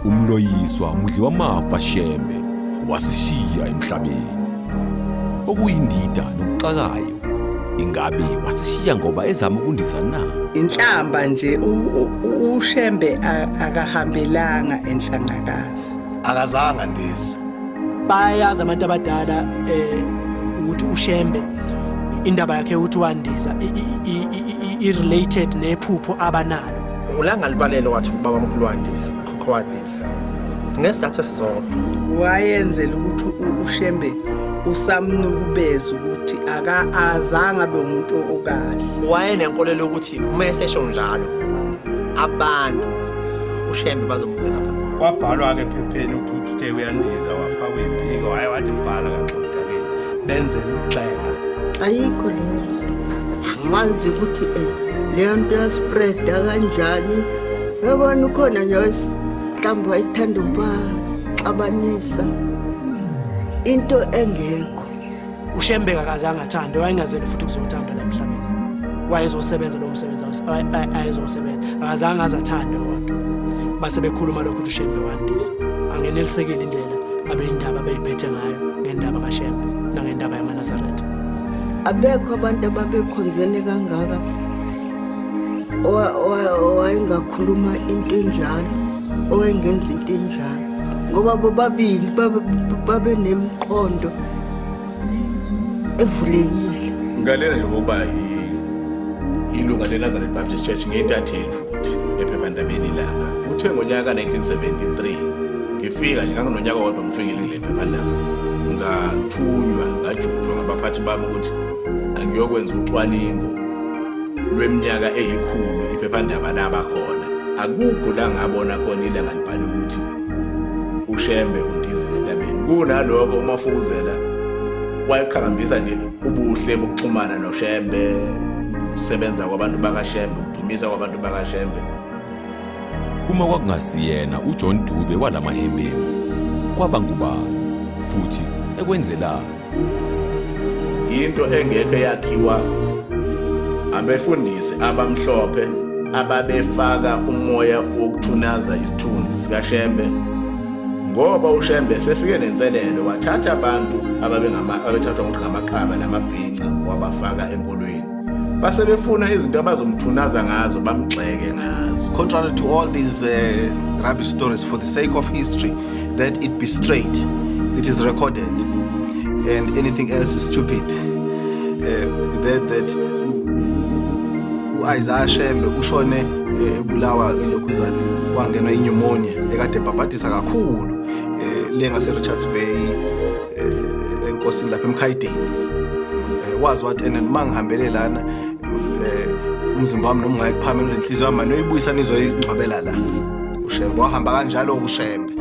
Umloyiswa Mudliwamafa Shembe wasishiya emhlabeni. Okuyindida nokuxakayo, ingabe wasishiya ngoba ezama ukundiza na? Inhlamba nje uShembe akahambelanga enhlangakazi. Akazange andize. Bayazi abantu abadala ukuthi uShembe indaba yakhe ukuthi wandiza i-related nephupho abanalo. Ulangalibalele wathi ubaba mkhulu wandiza, ukhokho wandiza. Ngesizathu esisodwa. Wayenzela ukuthi uShembe usamnukubeza ukuthi azange abe umuntu okahle. Wayenenkolelo ukuthi uma esesho njalo abantu uShembe bazombukela phansi. Kwabhalwa-ke ephepheni ukuthi uthe uyandiza wafakwa impiko, hhayi wathi mbhala kaxodakeni benzela ukugxeka. Ayikho leyo, angazi ukuthi leyo nto yaspreada kanjani. Yabona ukhona nje mhlawumbe wayethanda ukubaxabanisa into engekho. uShembe akazange athande, wayengazele futhi ukuzothandwa la emhlabeni. Wayezosebenza lo msebenzi ayezosebenza, akazange aze athande kodwa. Base bekhuluma lokho ukuthi uShembe wandiza. Angenelisekile indlela abeyindaba abeyiphethe ngayo ngendaba kaShembe nangendaba yamaNazaretha. Abekho abantu ababekhonzene kangaka owayengakhuluma into enjalo, owayengenza into enjalo, ngoba bobabili babe nemiqondo evulekile. Ngalena nje ngokuba ilunga leNazareth Baptist Church, ngiyintatheli futhi ephephandabeni Ilanga. Kuthe ngonyaka 1973 ngifika nje, nganginonyaka kodwa ngifikile kule phephandaba, ngathunywa ngajutshwa ngabaphathi bami ukuthi angiyokwenza ucwaningo lweminyaka eyikhulu iphephandaba laba khona. Akukho la ngabona khona Ilanga libhala ukuthi uShembe undizile entabeni. Kunaloko uMafukuzela wayeqhakambisa nje ubuhle bokuxhumana noShembe, ukusebenza kwabantu bakaShembe, ukudumisa kwabantu bakaShembe. Uma kwakungasiyena uJohn Dube walamahememu, kwaba ngubani futhi ekwenzelani? Into engekho yakhiwa abefundisi abamhlophe ababefaka umoya wokuthunaza isithunzi sikaShembe, ngoba uShembe sefike nenselelo, wathatha abantu ababethathwa ngokuthi ngamaqaba namabhinca wabafaka enkolweni, base befuna izinto abazomthunaza ngazo, bamgxeke ngazo. Contrary to all these rubbish stories, for the sake of history, that it be straight, it is recorded, and anything else is stupid. That u-Isaiah Shembe ushone ebulawa elokhuzane, wangenwa i-pneumonia ekade ebhabhadisa kakhulu le ngase Richards Bay, enkosini lapha eMkhayideni. Wazi wathi ene mangihambele lana umzimba wami noma ungayi kuphamela, inhliziyo yami noyibuyisa nizoyingcwabela la. UShembe wahamba kanjalo uShembe.